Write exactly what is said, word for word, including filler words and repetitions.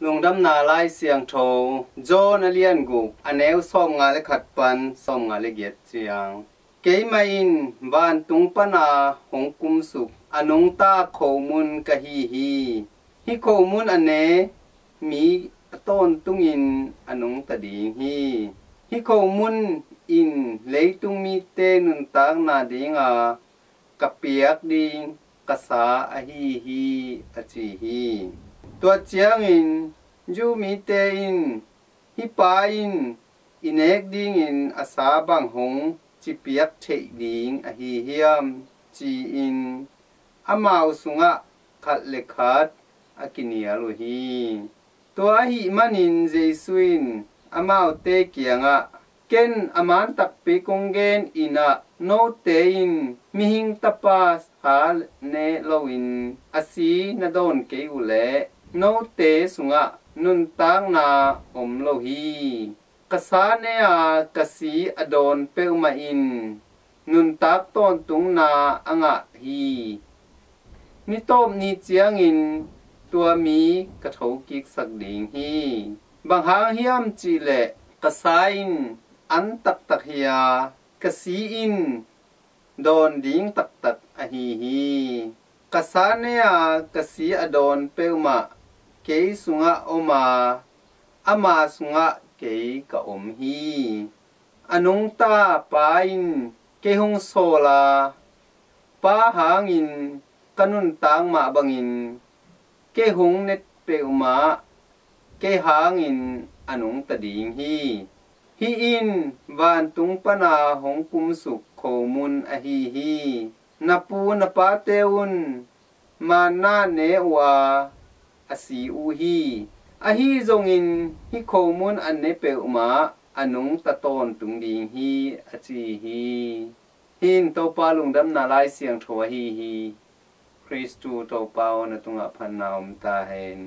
Lungdamna Lai Siangtho, John a lian guk, a neu sawmnga le khat pan sawmnga le giat ciang. Keimah in vantung pana hong kumsuk a nungta khomun ka hi hi. Hih khomun a ne mi a tawntungin a nungta ding hi. Hih khomun in leitung mite nuntakna dinga ka piak ding ka sa ahi hi, a ci hi. Tua ciangin Jew mite in, "Hih pa in i nek dingin a sa bang hong cipiak theih ding ahi hiam?" ci-in amau sungah khat le khat a kinial uh hi. Tua ahih manin Jesu in amaute kiangah, "Ken a man takpi kong gen in ah, note in Mihing Tapa sa ne loin a si na dawn kei uh leh, note sungah nuntakna om lo hi. Ka sa ne-a ka si a dawn peuhmah in nuntak tawntungna a ngah hi. Ni tawp ni ciangin tua mi ka thokiksak ding hi. Bang hang hiam cihleh ka sa in an taktak hi-a, ka si in dawn ding taktak ahi hi. Ka sa ne-a ka si a dawn peuhmah kei sungah om a, ama sungah kei ka om hi. A nungta Pa in kei hong sawl a, Pa hangin ka nuntak mah bangin kei hong ne peuhmah kei hangin a nungta ding hi. Hih in vantung pana hong kumsuk khomun ahi hi. Na pu na pate un manna ne uh a, a si uh hi. Ahi zongin hih khomun a ne peuhmah a nungta tawntung ding hi," a ci hi. Hih in Topa Lungdamna Lai Siangtho ahi hi. Khristu Topa aw, na tungah phatna om ta hen.